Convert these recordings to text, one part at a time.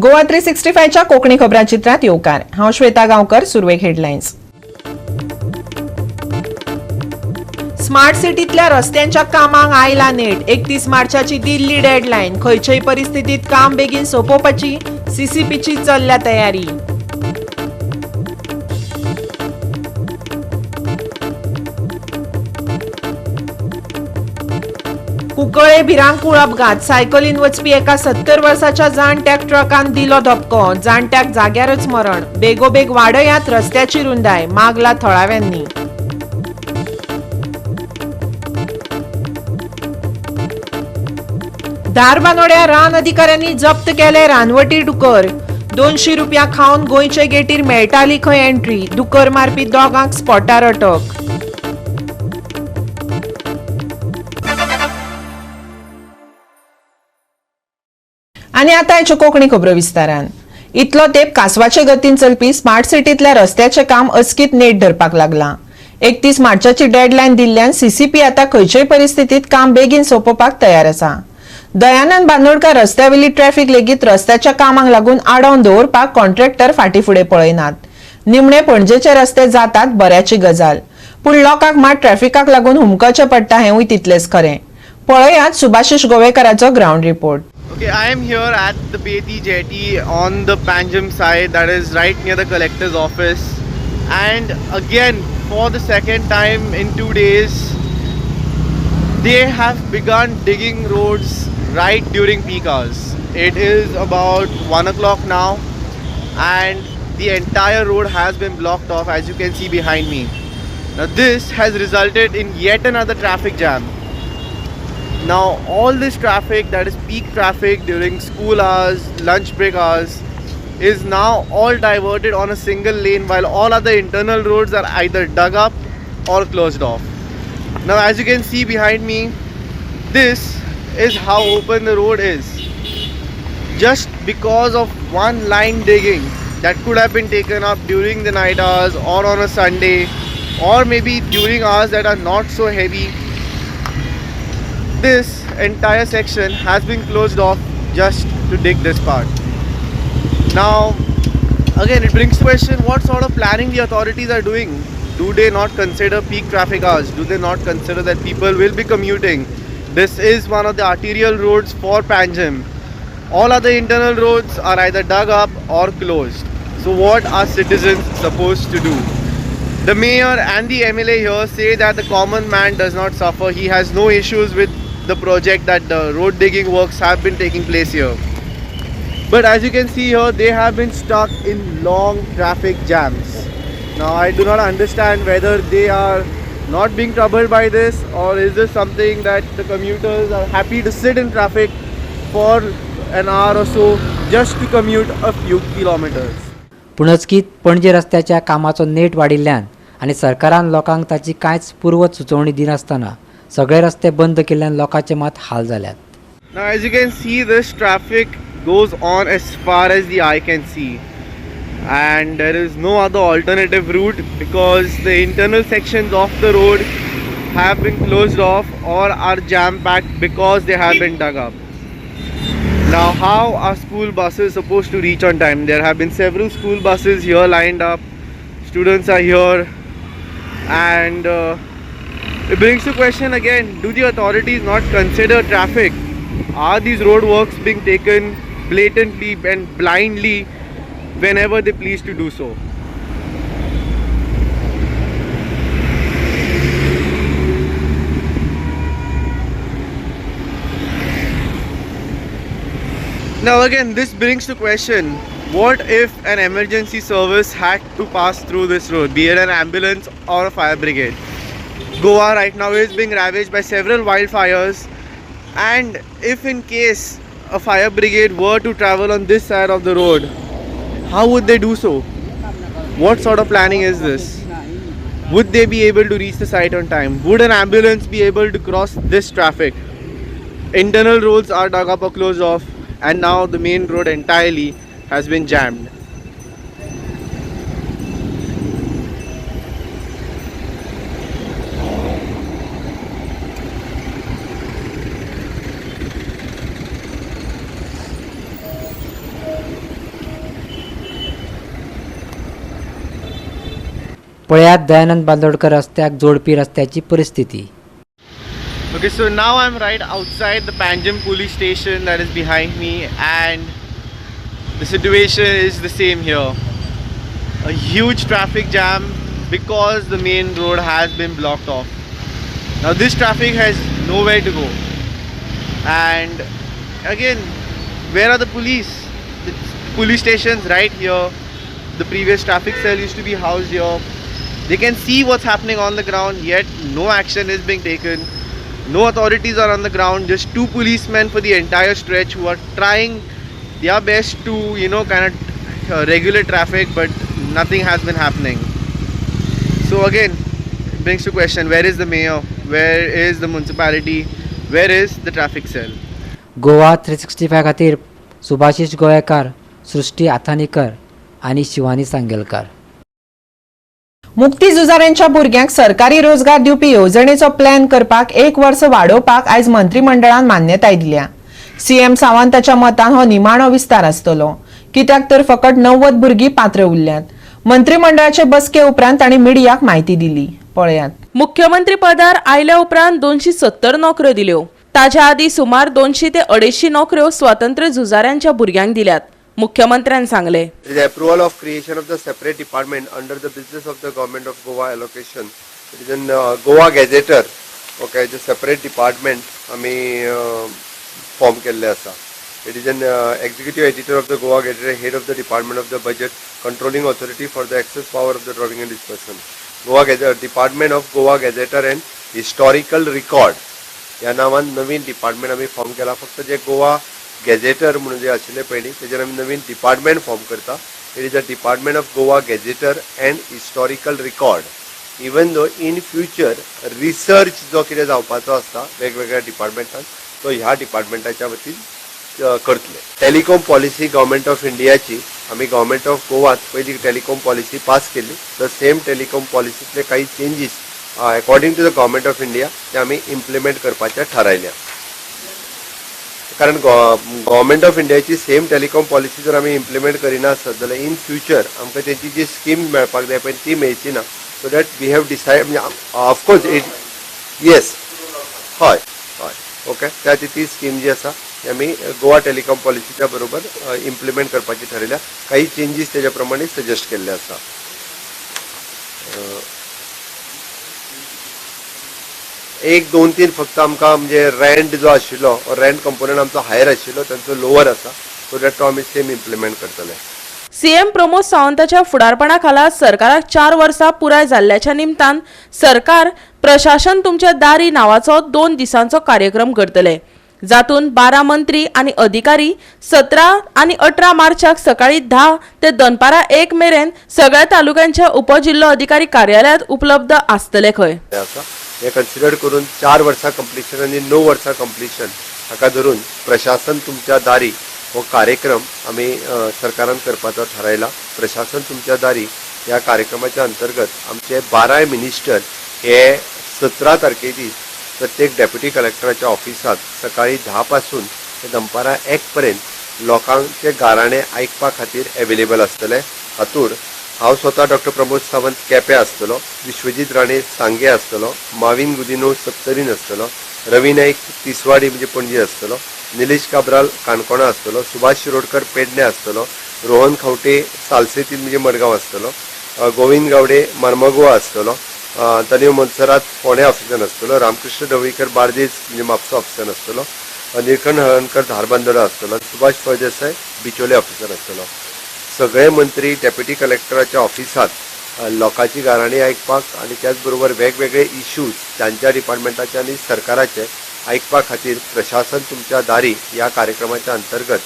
गोवा 365 च्या कोंकणी खबरांचित्रांत येवकार. हांव श्वेता गांवकर. सुरवेक हेडलायन्स. स्मार्ट सिटींतल्या रस्त्यांच्या कामांक आयला नेट. 31 मार्चाची दिल्ली डेडलायन. खंयचेय परिस्थितीत काम बेगीन सोंपोवपाची सीसीपीची चल्ल्या तयारी. कुंकळे भिरांकूळ अपघात. सायकलीन वचपी एका 70 वर्साच्या जाणट्याक ट्रकान दिलो धपको. जाणट्याक जाग्यारच मरण. बेगोबेग वाडयात रस्त्याची रुंदाय, मागला थळाव्यांनी. धारबानोड्या रान अधिकाऱ्यांनी जप्त केले रानवटी डुकर. 200 रुपया खावन गोंयचे गेटीर मेळटाली खंय एंट्री. दुकर मारपी दोगांक स्पॉटार अटक. आनी आतां हेच्यो कोंकणी खबरो विस्तारान. इतलो तेंप कासवाचे गतीन चलपी स्मार्ट सिटींतल्या रस्त्याचें काम अचकीत नेट धरपाक लागलां. 31 मार्चाची डेडलायन दिल्ल्यान सीसीपी आतां खंयचेय परिस्थितीत काम बेगीन सोंपोवपाक तयार आसा. दयानंद बांदोडकर रस्त्यावेली ट्रॅफिक लेगीत रस्त्याच्या कामाक लागून आडावन दवरपाक कॉन्ट्रॅक्टर फाटीं फुडें पळयनात. निमणे पणजेचे रस्ते जातात बऱ्याची गजाल, पूण लोकांक मात ट्रॅफिकाक लागून हुमकचें पडटा हेंवूय तितलेंच खरें. पळयात Subhashish गोवेकराचो ground report. Okay, I am here at the Beti Jetty on the Panjim side, that is right near the collector's office. And again, for the second time in 2 days, they have begun digging roads right during peak hours. It is about 1 o'clock now and the entire road has been blocked off, as you can see behind me. Now this has resulted in yet another traffic jam. Now all this traffic, that is peak traffic during school hours, lunch break hours, is now all diverted on a single lane, while all other internal roads are either dug up or closed off. Now as you can see behind me, this is how open the road is. Just because of one line digging that could have been taken up during the night hours or on a Sunday, or maybe during hours that are not so heavy, this entire section has been closed off just to dig this part. Now again, it brings to question what sort of planning the authorities are doing. Do they not consider peak traffic hours? Do they not consider that people will be commuting? This is one of the arterial roads for Panjim. All other internal roads are either dug up or closed. So what are citizens supposed to do? The mayor and the MLA here say that the common man does not suffer. He has no issues with the project, that the road digging works have been taking place here. But as you can see here, they have been stuck in long traffic jams. Now I do not understand whether they are not being troubled by this, or is this something that the commuters are happy to sit in traffic for an hour or so just to commute a few kilometers. पूण अचकीत पणजे रस्त्याच्या कामाचो नेट वाडिल्ल्यान आनी सरकारान लोकांक ताची कांयच पूर्व सुचोवणी दिनासतना सगळे रस्ते बंद केल्ल्यान लोकांचे मात हाल जाल्यात. Now as you can see, this traffic goes on as far as the eye can see, and there is no other alternative route because the internal sections of the road have been closed off or are jam-packed because they have been dug up. Now how are school buses supposed to reach on time? There have been several school buses here lined up, students are here, and it brings to question again, do the authorities not consider traffic? Are these road works being taken blatantly and blindly whenever they please to do so? Now again, this brings to question, what if an emergency service had to pass through this road, be it an ambulance or a fire brigade? Goa right now is being ravaged by several wildfires, and if in case a fire brigade were to travel on this side of the road, how would they do so? What sort of planning is this? Would they be able to reach the site on time? Would an ambulance be able to cross this traffic? Internal roads are dug up or closed off, and now the main road entirely has been jammed. पळयात दयानंद बांदोडकर रस्त्याक जोडपी रस्त्याची परिस्थिती. Okay, so now I'm right outside the Panjim police station that is behind me, and the situation is the same here. A huge traffic jam because the main road has been blocked off. Now, this traffic has nowhere to go. And again, where are the police? The police station's right here. The previous traffic cell used to be housed here. They can see what's happening on the ground, yet no action is being taken. No authorities are on the ground, just two policemen for the entire stretch who are trying their best to, kind of regulate traffic, but nothing has been happening. So again, it brings to question, where is the mayor? Where is the municipality? Where is the traffic cell? Goa 365 खातीर सुभाषिश गोवेकार, सृष्टी आथानीकर आनी शिवानी सांगेलकार. मुक्ती झुजाऱ्यांच्या भुरग्यांक सरकारी रोजगार दिवपी येवजणेचो plan करपाक एक वर्स वाडोवपाक आयज मंत्रिमंडळान मान्यताय दिल्या. सीएम सावंताच्या मतान हो निमाणो विस्तार आसतलो, कित्याक तर फकत 90 भुरगीं पात्र उरल्यात. मंत्रिमंडळाचे बसके उपरांत तांणी मिडियाक म्हायती दिली, पळयात. मुख्यमंत्री पदार आयल्या उपरांत 270 नोकऱ्यो दिल्यो. ताच्या आदीं सुमार 200 ते 250 नोकऱ्यो स्वातंत्र्य झुजाऱ्यांच्या भुरग्यांक दिल्यात, मुख्यमंत्र्यान सांगले. The approval of creation of the separate department under the business of the government of Goa allocation. It is in Goa Gazetteer. Okay, the separate department आमी फॉर्म केल्ले आसा. It is an executive editor of the Goa Gazetteer, head of the department of the budget, controlling authority for the excess power of the drawing and disbursement. Goa Gazetteer, Department of Goa Gazetteer and Historical Record ह्या नांवान नवीन department आमी form केला. फक्त जे Goa gazetteer म्हणून जे आशिल्ले पयलीं, तेजेर आमी नवीन डिपार्टमेंट फॉर्म करता. It is a Department of Goa Gazetteer and Historical Record. Even though in future research जो कितें जावपाचो आसता वेगवेगळ्या डिपार्टमेंटान, तो ह्या डिपार्टमेंटाच्या वतीन करतले. टेलिकॉम पॉलिसी गव्हर्मेंट ऑफ इंडियाची, आमी गव्हर्मेंट ऑफ गोवात पयली टेलिकॉम पॉलिसी पास केल्ली. The same telecom पॉलिसीतले काही changes according to the Government of India ते आमी इम्प्लिमेंट करपाचे थारायल्या. कारण गव्हर्मेंट ऑफ इंडियाची सेम टेलिकॉम पॉलिसी जर आमी इम्प्लिमेंट करिना आसत जाल्यार इन फ्युचर आमकां तेची जी स्कीम मेळपाक जाय पळय ती मेळची ना. So that we have decide, म्हणजे ऑफकोर्स it, yes, हय हय, ओके. त्या खातीर ती स्कीम जी आसा ती आमी गोवा टेलिकॉम पॉलिसीच्या बरोबर इम्प्लिमेंट करपाची ठरयल्या. काही चेंजीस तेच्या प्रमाणे सजेस्ट केल्ले आसा. एक, दोन, तीन फक्त आमकां म्हणजे रेंट जो आशिल्लो, रेंट कंपोनंट आमचो हायर आशिल्लो, तांचो लोवर आसा, सो that तो आमी सेम इम्प्लिमेंट करतले. सीएम प्रमोद सावंताच्या फुडारपणा खाला सरकाराक 4 वर्सां पुराय जाल्ल्याच्या निमतान सरकार प्रशासन तुमच्या दारी नावाचो 2 दिसांचो कार्यक्रम करतले, जातून 12 मंत्री आनी अधिकारी 17 आनी 18 मार्चाक सकाळी 10 ते दनपारां 1 मेरेन सगळ्या तालुक्यांच्या उपजिल्लो अधिकारी कार्यालयात उपलब्ध आसतले खंय. हें आसा, हें कन्सिडर करून 4 वर्सां कंप्लिशन आनी 9 वर्सां कंप्लिशन हाका धरून प्रशासन तुमच्या दारी हो कार्यक्रम आमी सरकारान करपाचो थारायला. प्रशासन तुमच्या दारी ह्या कार्यक्रमाच्या अंतर्गत आमचे 12 मिनिस्टर हे 17 तारखे दीस प्रत्येक डेप्युटी कलेक्टराच्या ऑफिसात सकाळी 10 पासून ते दनपारां 1 पर्यंत लोकांचे गाराणे आयकपा खातीर एवेलेबल आसतले. हातूंत हांव स्वता डॉक्टर प्रमोद सावंत केपें आसतलो, विश्वजीत राणे सांगे आसतलो, माविन गुदिनो सत्तरीन आसतलो, रवी नाईक तिसवाडी म्हणजे पणजी आसतलो, निलेश काब्राल काणकोणा आसतलो, सुभाष शिरोडकर पेडणे आसतलो, रोहन खंवटे सालसेतीन म्हणजे मडगांव आसतलो, गोविंद गावडे मर्मगोवा आसतलो, तन्यो मोन्सेरात फोंडें ऑफिसान आसतलो, रामकृष्ण ढवळीकर बार्देस म्हणजे म्हापसा ऑफिसान आसतलो, निळकंठ हळर्णकर धारबांदोडा आसतलो, सुभाष फळदेसाय बिचोले ऑफिसान आसतलो. सगळे मंत्री डेप्युटी कलेक्टराच्या ऑफिसात लोकांची गाराणी आयकपाक आनी त्याच बरोबर वेगवेगळे इश्यूज तांच्या डिपार्टमेंटाचे आनी सरकाराचे आयकपा खातीर प्रशासन तुमच्या दारी ह्या कार्यक्रमाच्या अंतर्गत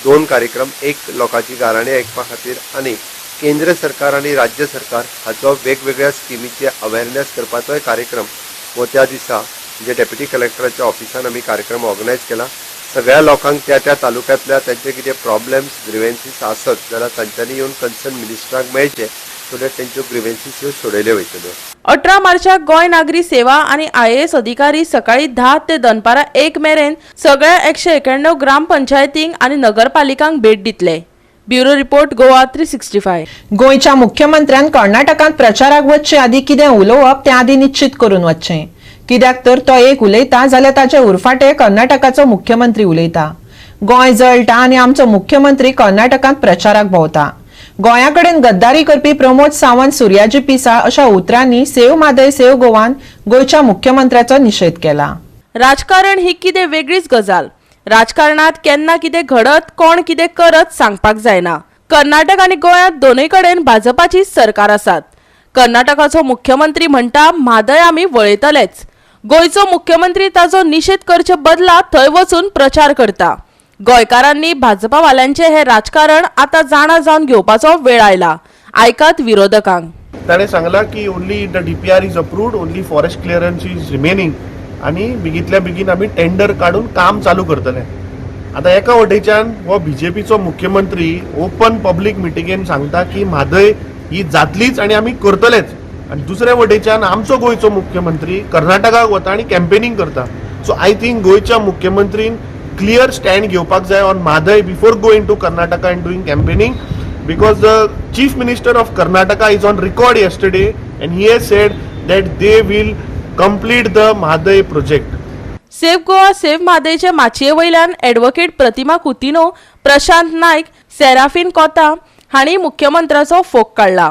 दोन कार्यक्रम, एक लोकांची गाराणी आयकपा खातीर आनी केंद्र सरकार आनी राज्य सरकार हाचो वेगवेगळ्या स्किमीचे अवेरनेस करपाचोय कार्यक्रम हो त्या दिसा म्हणजे डेप्युटी कलेक्टराच्या ऑफिसान आमी कार्यक्रम ऑर्गनायज केला. सगळ्या लोकांक त्या त्या तालुक्यांतल्या तांचे कितें प्रॉब्लेम्स, ग्रिवेन्सीस आसत जाल्यार तांच्यांनी येवन कन्सर्न मिनिस्टराक मेळचें, सो that तेंच्यो ग्रिवेन्सीस ह्यो सोडयल्यो वयतल्यो. 18 मार्चाक गोंय नागरी सेवा आनी आयएएस अधिकारी सकाळी 10 ते दनपारां 1 मेरेन सगळ्या 191 ग्रामपंचायतींक आनी नगरपालिकांक भेट दितले. Bureau report, Goa 365. गोंयच्या मुख्यमंत्र्यान कर्नाटकांत प्रचाराक वचचे आदीं कितें उलोवप तें आदीं निश्चित करून वचचें, कित्याक तर तो एक उलयता जाल्यार ताचे उरफाटे कर्नाटकाचो मुख्यमंत्री उलयता. गोंय जळटा आनी आमचो मुख्यमंत्री कर्नाटकांत प्रचाराक भोंवता. गोंया कडेन गद्दारी करपी प्रमोद सावंत, सुर्याजी पिसाळ अशा उतरांनी सेव म्हादय सेव गोवान गोंयच्या मुख्यमंत्र्याचो निशेध केला. राजकारण ही कितें वेगळीच गजाल. राजकारणात केन्ना कितें घडत, कोण कितें करत सांगपाक जायना. कर्नाटक आनी गोंयांत दोनूय कडेन भाजपाची सरकार आसात. कर्नाटकाचो मुख्यमंत्री म्हणटा, म्हादय आमी वळयतलेच. गोंयचो मुख्यमंत्री ताचो निशेध करचे बदला थंय वचून प्रचार करता. गोंयकारांनी भाजपावाल्यांचें हें राजकारण आतां जाणा जावन घेवपाचो वेळ आयला. आयकात विरोधकांक. ताणें सांगलां की only the DPR is approved, only forest clearance is remaining आनी बेगींतल्या बेगीन आमी टेंडर काडून काम चालू करतले. आतां एका वटेच्यान हो बीजेपीचो मुख्यमंत्री ओपन पब्लीक मिटिंगेन सांगता की म्हादय ही जातलीच आनी आमी करतलेच, आनी दुसऱ्या वटेच्यान आमचो गोंयचो मुख्यमंत्री कर्नाटकाक वता आनी कॅम्पेनींग करता. सो I think गोंयच्या मुख्यमंत्रीन क्लियर स्टँड घेवपाक जाय on Mhadei before going to Karnataka and doing campaigning, because the chief minister of Karnataka is on record yesterday and he has said that they will complete the Mhadei project. Save Goa save म्हादयचे माचये वयल्यान advocate प्रतिमा कुतिनो, प्रशांत नायक, सेराफीन कोता हांणी मुख्यमंत्र्याचो फोग काडला.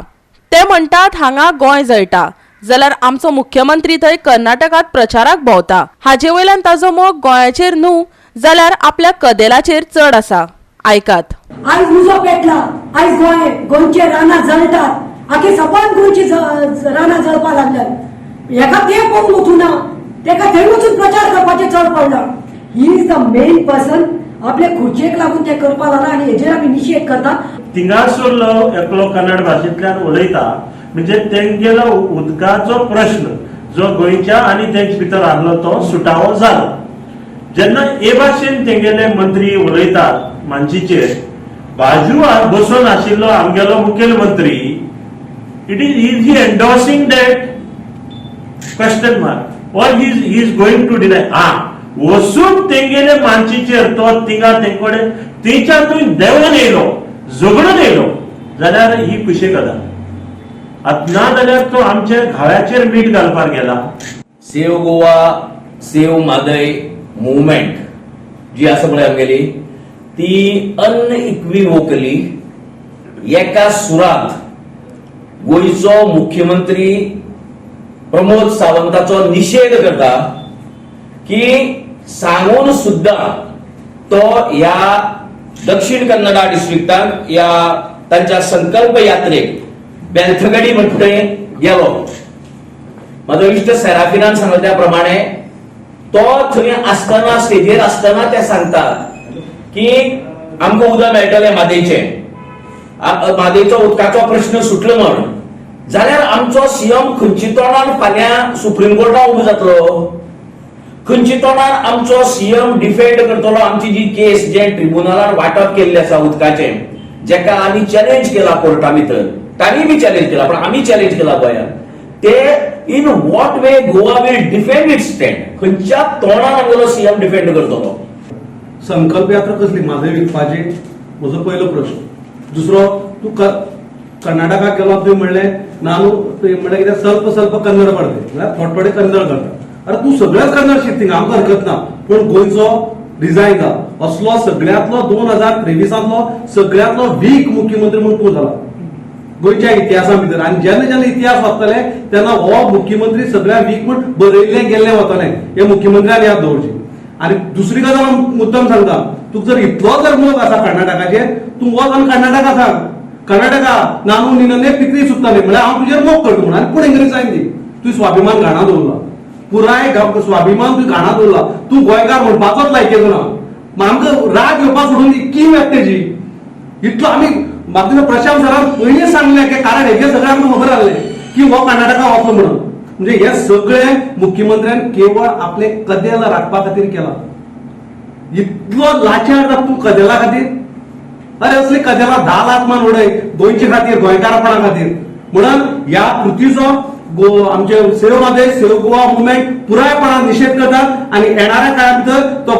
ते म्हणटात, हांगा गोंय जळटा जाल्यार आमचो मुख्यमंत्री थंय कर्नाटकात प्रचाराक भोंवता. हाजे वयल्यान ताजो मोग गोंयाचेर न्हू जाल्यार आपल्या कदेलाचेर चड आसा. आयकात. आयज उजो पेटला, आयज गोंय गोंयचे रानां जळटात, आखे सपान गोंयची रानां जळपाक लागल्यात. हेका ते पळोवंक वचूना, तेका थंय वचून प्रचार करपाचें चड पडला. He is the main person. आपले खुर्चेक लागून ते करपाक लागला आनी हेजेर आमी निशेध करता. थिंगासरलो एकलो कन्नड भाशेंतल्यान उलयता म्हणजे तेंगेलो उदकाचो प्रश्न जो गोंयच्या आनी तेंचे भितर आहलो तो सुटावो जालो. जेन्ना हे भाशेन तेंगेले मंत्री उलयतात मानशीचेर, बाजू बसून आशिल्लो आमगेलो मुखेलमंत्री, it is he endorsing that, question mark, or he is going to deny? हा वचून तेंगेले मानशीचेर तो थिंगा तेंकडे तेच्या थंय देंवन येयलो, झगडून येयलो जाल्यार ही खुशी गजाल. आतां ना जाल्यार तो आमच्या घाव्याचेर मीठ घालपाक गेला. Save Goa save Mhadei movement जी आसा पळय आमगेली, ती अनइक्विवोकली एका सुरांत गोंयचो मुख्यमंत्री प्रमोद सावंताचो निशेध करता की सांगून सुद्दां तो ह्या दक्षिण कन्नडा डिस्ट्रिक्टान ह्या तांच्या संकल्प यात्रेक बेलथगडी म्हणटा थंय गेलो. म्हाजो इश्ट सेराफिनान सांगला त्या प्रमाणे, तो थंय आसतना, स्टेजीर आसतना ते सांगतात की आमकां उदक मेळटलें म्हादयचें, म्हादयचो उदकाचो प्रश्न सुटलो म्हण. जाल्यार आमचो सीएम खंयची तोंडान फाल्यां सुप्रीम कोर्टान उबो जातलो? खंयची तोंडान आमचो सीएम डिफेंड करतलो आमची जी केस जे ट्रिब्युनलान वांटप केल्लें आसा उदकाचें, जेका आमी चॅलेंज केला कोर्टा भितर, तांणी बी चॅलेंज केला, पण आमी चॅलेंज केला गोंयांत ते? In what way Goa will defend its stand? खंयच्या तोंडान आमगेलो सीएम डिफेंड करतलो? संकल्प यात्रा कसली म्हादय विकपाची? म्हजो पयलो प्रश्न. दुसरो, तूं कर्नाटकाक गेलो, तुवें म्हणलें नानू, तुवें म्हणलें कितें, ಸ್ವಲ್ಪ ಸ್ವಲ್ಪ कन्नड पडते, म्हळ्यार थोडे थोडे कन्नड करता. अरे, तूं सगळेच कन्नड शीक थिंगा, आमकां हरकत ना, पूण गोंयचो रिजायन जा. असलो सगळ्यांतलो 2023तांतलो सगळ्यांतलो वीक मुख्यमंत्री म्हणून तूं जाला गोंयच्या इतिहासा भितर. आनी जेन्ना जेन्ना इतिहास वाचतले तेन्ना हो मुख्यमंत्री सगळ्या वीक म्हूण बरयल्लें गेल्लें वतलें, हे मुख्यमंत्र्यान याद दवरची. आनी दुसरी गजाल हांव मुद्दम सांगता, तुका जर इतलो जर मोग आसा कर्नाटकाचेर, तूं वच आनी कर्नाटका सांग, "कर्नाटका, ನಾನು ನಿನ್ನನ್ನೇ ಪ್ರೀತಿಸುತ್ತೇನೆ", म्हळ्यार हांव तुजेर मोग करता म्हणून. आनी पूण इंग्लिश दी. तुवें स्वाभिमान घाणा दवरला, पुराय स्वाभिमान तुवें घाणा दवरला. तूं गोंयकार म्हणपाचोच लायकेचो ना. आमकां राग येवपा सोडून कीव येता तेजी. इतलो आमी, म्हाका दिसता प्रशांत सरान पयलींच सांगलें की, कारण हेजें सगळें आमकां खबर आहलें की हो कर्नाटका वतलो म्हणून. म्हणजे हे सगळें मुख्यमंत्र्यान केवळ आपले कदेल राखपा खातीर केलां. इतलो लाचार जाता तूं कदेला खातीर? अरे, असली कदेला 10 लाख मान उडय गोंयचे खातीर, गोंयकारपणा खातीर. म्हणून ह्या कृतीचो आमचे save Mhadei save Goa movement पुरायपणान निशेध करतात आनी येणाऱ्या काळा भितर तो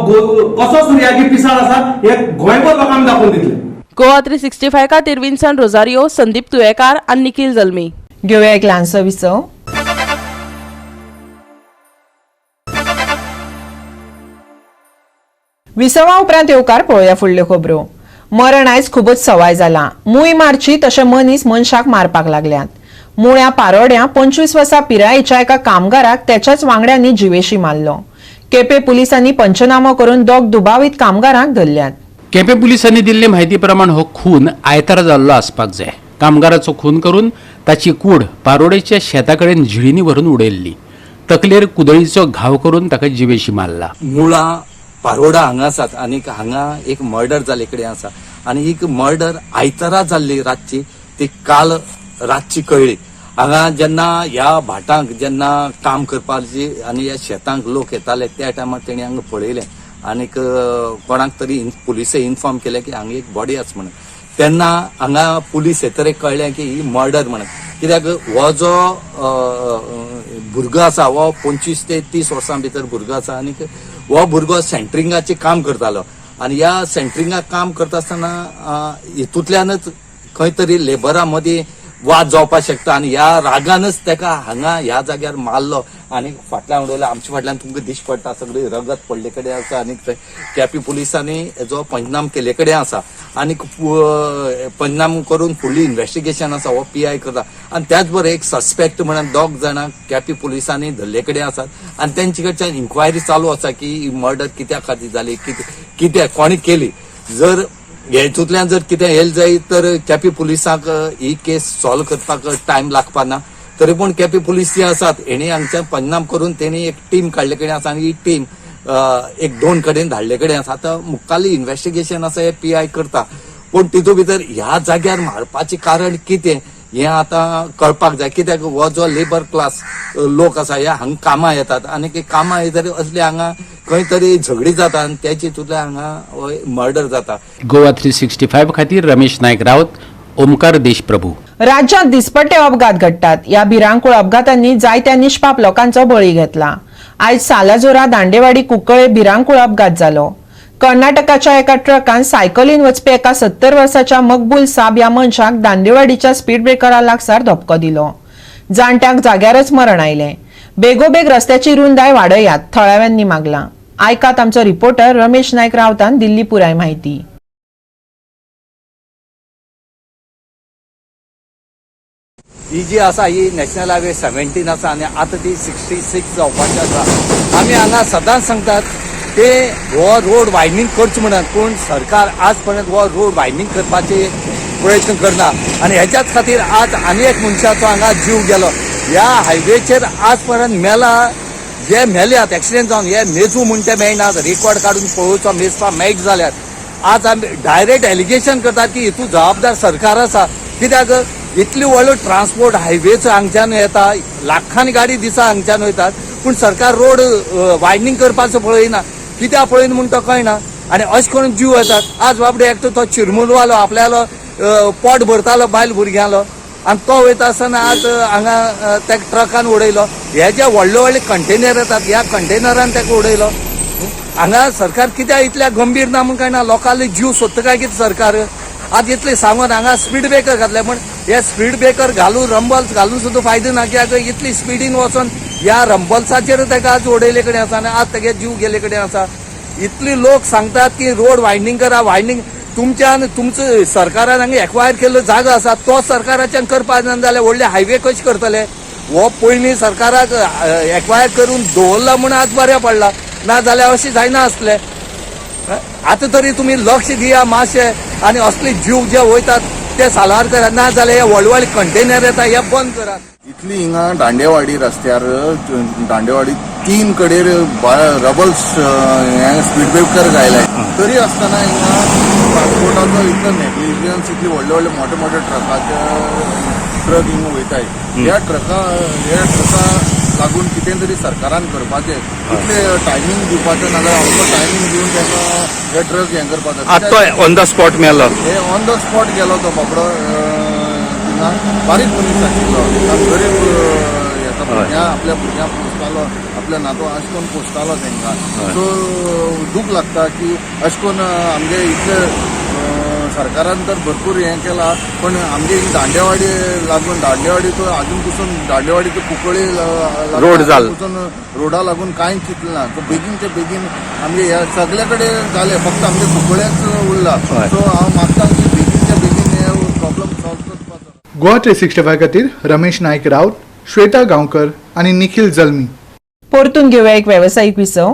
कसो सुर्याजी पिसाळ आसा हे गोंयभर लोकांक दाखोवन दितले. गोवा 365 खातीर विन्सन रोजारियो, संदीप तुयेकार आनी निखील जल्मी. घेवया एक ल्हानसो विसव. विसवा उपरांत येवकार पळोवया फुडल्यो खबरो. मरण आयज खूबच सवाय जाला. मूय मारची तशें मनीस मनशाक मारपाक लागल्यात. मुळ्या पारोड्या 25 वर्सां पिरायेच्या एका कामगाराक त्याच्याच वांगड्यांनी जिवेशी मारलो. केपे पुलिसांनी पंचनामो करून दोग दुबावीत कामगारांक धरल्यात. केपें पुलिसांनी दिल्ले म्हायती प्रमाण हो खून आयतारा जाल्लो आसपाक जाय. कामगाराचो खून करून ताची कूड पारोडेच्या शेता कडेन झिळींनी व्हरून उडयल्ली. तकलेर कुदळीचो घाव करून ताका जिवेशी मारला. मुळा पारोडा हांगा आसात आनी हांगा एक मर्डर जाल्ले कडेन आसा आनी एक मर्डर आयतारा जाल्ली रातची, ती काल रातची कळ्ळी. हांगा जेन्ना ह्या भाटांक जेन्ना काम करपाची आनी ह्या शेतांक लोक येताले त्या टायमार तेणी हांगा पळयलें आनीक कोणाक तरी पुलिसे इन्फॉर्म केलें की हांगा एक बॉडी आसा म्हणून. तेन्ना हांगा पुलीस येतरे कळ्ळें की ही मर्डर म्हणून. कित्याक हो जो भुरगो आसा हो 25 ते 30 वर्सां भितर भुरगो आसा आनीक हो भुरगो सेंट्रिंगाचें काम करतालो आनी ह्या सेंट्रिंगाक काम करता आसतना हितूंतल्यानच खंय तरी लेबरा मदीं वाद जावपाक शकता आनी ह्या रागानच ताका हांगा ह्या जाग्यार मारलो आनी फाटल्यान उडयलो. आमच्या फाटल्यान तुमकां दिश्टी पडटा सगळी रगत पडले कडेन आसा आनी केपी पुलिसांनी हेजो पंचनाम केल्ले कडेन आसा आनी पंचनाम करून फुडली इन्वेस्टिगेशन आसा हो पी I करता. आनी त्याच बरोबर एक सस्पेक्ट म्हणून दोग जाणां केपी पुलिसांनी धरले कडेन आसात आनी तेंचे कडच्यान इन्क्वायरी चालू आसा की ही मर्डर कित्या खातीर जाली, कित्याक कोणी केली. जर हेतूंतल्यान जर कितें येल जायत तर केपी पुलिसांक ही केस सॉल्व करपाक टायम लागपा ना. तरी पूण केपी पुलीस जे आसात हेणी हांगच्यान पंचनाम करून तेणी एक टीम काडले कडेन आसा आनी ही टीम एक दोन कडेन धाडले कडेन आसा. आतां मुखाल्ली इन्वेस्टिगेशन आसा हे पी I करता, पूण तितूंत भितर ह्या जाग्यार मारपाचें कारण कितें हें आतां कळपाक जाय. कित्याक हो जो लेबर क्लास लोक आसा हे हांगा कामां येतात आनी कामां येतरी असले हांगा खंय तरी झगडी जाता आनी त्याचे हितूंतल्यान हांगा मर्डर जाता. गोवा 365 खातीर रमेश नायक रावत, ओमकार देशप्रभू. राज्यांत दिसपट्टे अपघात घडटात. ह्या भिरांकूळ अपघातांनी जायत्या निष्पाप लोकांचो बळी घेतला. आयज सालाझोरा दांडेवाडी कुंकळे भिरांकूळ अपघात जालो. कर्नाटकाच्या एका ट्रकान सायकलीन वचपी एका 70 वर्साच्या मकबूल साब ह्या मनशाक दांडेवाडीच्या स्पीड ब्रेकरा लागसार धपको दिलो. जाणट्याक जाग्यारच मरण आयलें. बेगोबेग रस्त्याची रुंदाय वाडयात थळाव्यांनी मागलां. आयकात आमचो रिपोर्टर रमेश नायक रावतान दिल्ली पुराय माहिती. ही जी आसा ही नॅशनल हायवे 17 आसा आनी आतां ती 66 जावपाची आसा. आमी हांगा सदांच सांगतात ते हो रोड वायडनींग करचो म्हणून, पूण सरकार आज पर्यंत हो रोड वायडनींग करपाचे प्रयत्न करना आनी हेच्याच खातीर आज आनी एक मनशाचो हांगा जीव गेलो. ह्या हायवेचेर आज पर्यंत मेला जे मेल्यात एक्सिडेंट जावन हे मेजू म्हूण ते मेळनात. रेकॉर्ड काडून पळोवचो मेजपा मेळट जाल्यार आज आमी डायरेक्ट एलिगेशन करतात की हितून जबाबदार सरकार आसा. कित्याक इतली व्हडलो ट्रान्सपोर्ट हायवेचो हांगच्यान येता, लाखांनी गाडी दिसा हांगच्यान वयतात, पूण सरकार रोड वायडनींग करपाचो पळयना. कित्याक पळयना म्हूण तो कळना आनी अशें करून जीव येतात. आज बाबडे एकटो तो चिरमुलवालो आपल्यालो पोट भरतालो बायल भुरग्यांलो आनी तो वयता आसतना आज हांगा ताका ट्रकान उडयलो. हे जे व्हडले व्हडले कंटेनर येतात ह्या कंटेनरान ताका उडयलो. हांगा सरकार कित्याक इतल्या गंभीर ना म्हूण कळना. लोकांले जीव सोदता काय कितें सरकार? आज इतलें सांगून हांगा स्पीड ब्रेकर घातले, पूण हे स्पीड ब्रेकर घालून रंबल्स घालून सुद्दां फायदो ना. कित्याक इतली स्पिडीन वचोन ह्या रंबल्साचेर ताका आज उडयले कडेन आसा आनी आज तेगे जीव गेले कडेन आसा. इतले लोक सांगतात की रोड वायडनींग करा, वायडनींग तुमच्यान तुमचो सरकारान हांगा एक्वायर केल्लो जागो आसा तो सरकाराच्यान करपाक जायना जाल्यार व्हडले हायवे कशे करतले? हो पयलीं सरकाराक एक्वायर करून दवरला म्हूण आज बरें पडला, ना जाल्यार अशें जायना आसलें. आतां तरी तुमी लक्ष दिया मातशें आनी असले जीव जे वयतात ते साल्वार करात, ना जाल्यार हे व्हडले व्हडले कंटेनर येता हे बंद करात. इतली हिंगा दांडेवाडी रस्त्यार दांडेवाडी 3 कडेर रबल्स हे स्पीड ब्रेकर घायलाय, तरी आसतना हिंगा ट्रान्सपोर्टाचो इतलो नेग्लिजन्स, इतले व्हडले व्हडले मोठे मोठे ट्रकाचे ट्रक हिंगा वयताय. ह्या ट्रका लागून कितें तरी सरकारान करपाचें, इतले टायमींग दिवपाचें, नाजाल्यार अमको टायमींग दिवन तांकां हे ट्रक हें करपाचें. आतां तो ऑन the spot मेलो, हे ऑन the spot गेलो तो बाबडो. थिंगा बारीक मनीस आशिल्लो, गरीब हेका भुरग्यां आपल्या भुरग्यांक पोसतालो, आपल्या नातू अशें करून पोसतालो तांकां. सो दूख लागता की अशें करून आमगे इतले सरकारान तर भरपूर हें केलां, पण आमगे दांडेवाडी लागून, दांडेवाडी तो अजून पसून दांडेवाडी तो कुंकळी रोड जाल. पसून रोडा लागून कांय चिंतलें ना. सो बेगीनचे बेगीन आमगे ह्या सगळे कडेन जालें, फक्त आमगे कुंकळ्याच उरला. सो हांव मागता की बेगीनच्या बेगीन हे प्रॉब्लम सॉल्व करपाचो. गोवा 365 खातीर रमेश नायक राऊत, श्वेता गांवकर आनी निखिल जल्मी. परतून घेवया एक वेवसायीक विसव.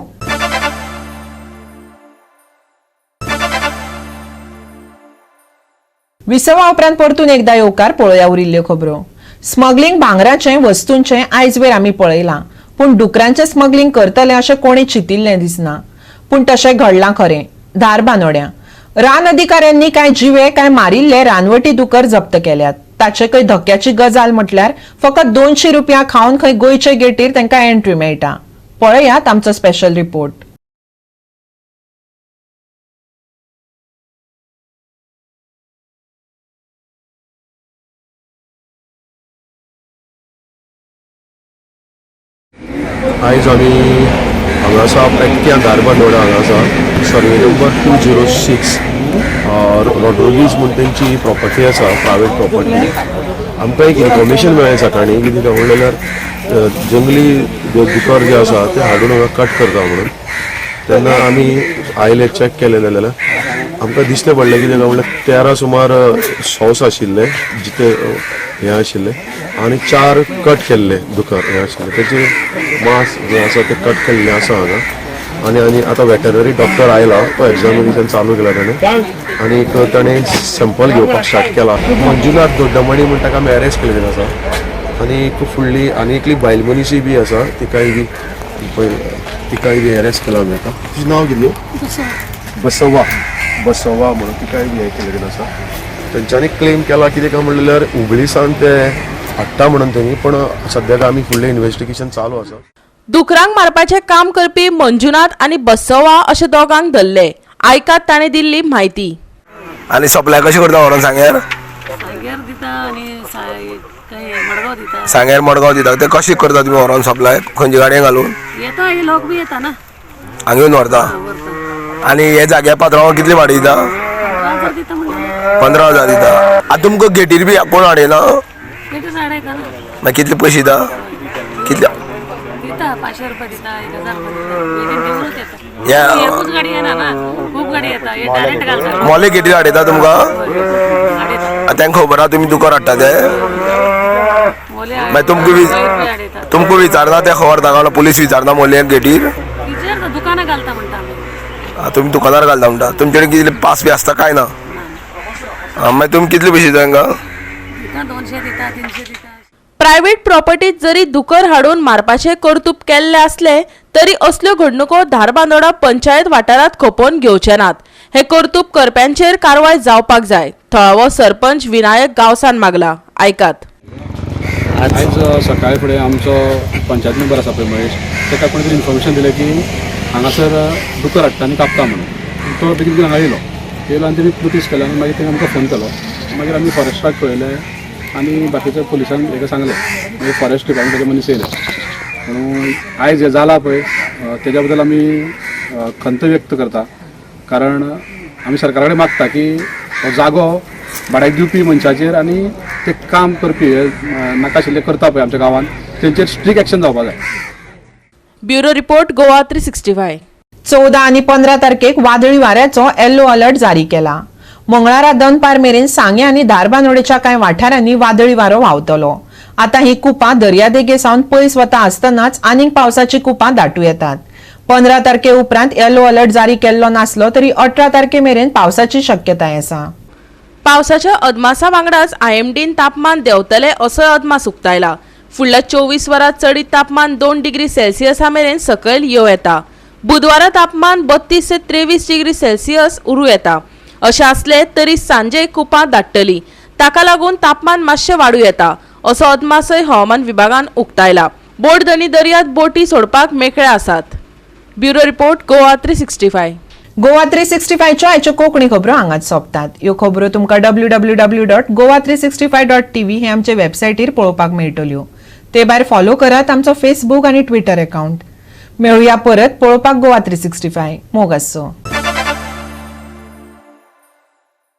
विसवा उपरांत परतून एकदा येवकार. पळोवया उरिल्ल्यो खबरो. स्मगलिंग भांगराचें वस्तूंचें आयजवेर आमी पळयलां, पूण डुकरांचें स्मगलिंग करतले अशें कोणी चिंतिल्लें दिसना. पूण तशें घडलां खरें. धारबानोड्यां रान अधिकाऱ्यांनी कांय जिवे कांय मारिल्ले रानवटी दुकर जप्त केल्यात. ताचेकय धक्क्याची गजाल म्हटल्यार फकत 200 रुपया खावन खंय गोंयचे गेटीर तांकां एंट्री मेळटा. पळयात आमचो स्पेशल रिपोर्ट. आयज आमी हांगा आसा पेटक्या धारबांदोडा हांगा आसा सर्वे नंबर 206 रॉड्रिगीज म्हूण तेंची प्रॉपर्टी आसा, प्रायवेट प्रॉपर्टी. आमकां एक इन्फॉर्मेशन मेळ्ळें सकाळीं की कितें म्हणलें जाल्यार जंगली दुकर जे आसा ते हाडून हांगा कट करता म्हणून. तेन्ना आमी आयले, चॅक केलें जाल्यार आमकां दिसलें पडलें कितें काय म्हणल्यार 13 सुमार सौस आशिल्ले जिते हें आशिल्ले आनी 4 कट केल्ले दुकर हें आशिल्ले, तेचे मांस जें आसा तें कट केल्लें आसा हांगा. आनी आनी आतां वेटरनरी डॉक्टर आयला, तो एग्जामिनेशन चालू केला ताणें आनी ताणें सॅम्पल घेवपाक स्टार्ट केला. मंजुनाथ दोड्डमणी म्हूण ताका आमी अरेस्ट केल्लें आसा आनी फुडली आनी एकली बायल मनीसूय बी आसा, तिकाय बी अरेस्ट केला आमी. आतां तिचें नांव कितें? बसव्वा. बसव्वा म्हणून तिकाय बी हें केल्लें आसा. तेंच्यांनी क्लेम केला कितें काय म्हणल्यार हुबळी सावन ते हाडटा म्हणून तेणी, पण सद्याक आमी फुडलें इन्वेस्टिगेशन चालू आसा. दुकरांक मारपाचें काम करपी मंजुनाथ आनी बसव्वा अशे दोगांक धरले. आयकात ताणें दिल्ली म्हायती. आनी सप्लाय कशी करता व्हरोन सांग्यार? सांग्यार दिता आनी मडगांव दिता. सांग्यार मडगांव दिता. ते कशी करता तुमी व्हरोन सप्लाय? खंयच्या गाडयेन घालून येता? हे लोक बी येता ना हांगा येवन व्हरता. आनी हे जाग्या पात्रांवाक कितले भाडें दिता? 15,000 दिता. आतां तुमकां गेटीर बी कोण हाडयना? मागीर कितले पयशे दिता? कितले दिता? 500 रुपया दिता, 1000 रुपया दिता. एकूच गाडी येना ना, खूब गाडी येता. हे डायरेक्ट घालता मोले गेटीर हाडयता तुमकां? तांकां खबर आहा तुमी दुकर हाडटा ते? मागीर तुमकां विचारता ते खबर ताका? पुलीस विचारता मोले गेटीर? दुकानां घालता म्हणटा. तुमी दुकानार घालता म्हणटा. तुमचे कडेन कितले पास बी आसता काय ना? मागीर तुमी कितले पयशे दिता तांकां? 200 दिता, 300 दिता. प्रायव्हेट प्रॉपर्टीत जरी दुकर हाडून मारपाचें कर्तुब केल्लें आसलें तरी असल्यो घडणुको धारबांदोडा पंचायत वाठारांत खपोवन घेवचे नात. हे कर्तुब करप्यांचेर कारवाय जावपाक जाय, थळावो सरपंच विनायक गांवसान मागला. आयकात. आयज सकाळी फुडें आमचो पंचायत मेंबर आसा पळय महेश, ताका कोणी तरी इन्फॉर्मेशन दिलें की हांगासर दुकर हाडटा आनी कापता म्हणून. तो बेगीन बेगीन हांगा येयलो आनी तेणी नोटीस केलो आनी मागीर तेणी आमकां फोन केलो. मागीर आमी फॉरेस्टाक पळयलें आनी बाकीच्या पुलिसांक हेका सांगलें. मागीर फॉरेस्ट डिपार्टमेंटाचे मनीस येयले. म्हणून आयज हें जालां पळय तेज्या बद्दल आमी खंत व्यक्त करता, कारण आमी सरकारा कडेन मागता की हो जागो भाड्याक दिवपी मनशाचेर आनी ते काम करपी नाका आशिल्ले करता पळय आमच्या गांवांत तेंचेर स्ट्रिक्ट एक्शन जावपा जाय. Bureau report, Goa 365. 14 आनी 15 तारखेक वादळी वाऱ्याचो येल्लो अलर्ट जारी केला. मंगळारा दनपार मेरेन सांगें आनी धारबांदोडेच्या कांय वाठारांनी वादळी वारो व्हांवतलो. आतां ही कुपां दर्यादेगे सावन पयस वता आसतनाच आनीक पावसाची कुपां दाटू येतात. 15 तारखे उपरांत येल्लो अलर्ट जारी केल्लो नासलो तरी 18 तारखे मेरेन पावसाची शक्यताय आसा. पावसाच्या अदमासा वांगडाच आयएमडीन तापमान देंवतलें असोय अदमास उक्तायला. फुडल्या 24 वरांत चडीत तापमान 2 डिग्री सेल्सियसा मेरेन सकयल येवं येता. बुधवारा तापमान 32 ते 23 डिग्री सेल्सियस उरूं येता. अशें आसलें तरी सांजे कुपां दाट्टली, ताका लागून तापमान मातशें वाडूं येता असो अदमासय हवामान विभागान उक्तायला. बोटधनी दर्यांत बोटी सोडपाक मेकळे आसात. Bureau report, Goa 365. Goa 365च्यो आयच्यो कोंकणी खबरो हांगाच सोंपतात. ह्यो खबरो तुमकां www.goa365.tv हे आमचे वेबसायटीर पळोवपाक मेळटल्यो. ते भायर फॉलो करात आमचो फेसबूक आनी ट्विटर अकाउंट. मेळुया परत पळोवपाक गोवा 365. मोग आसचो.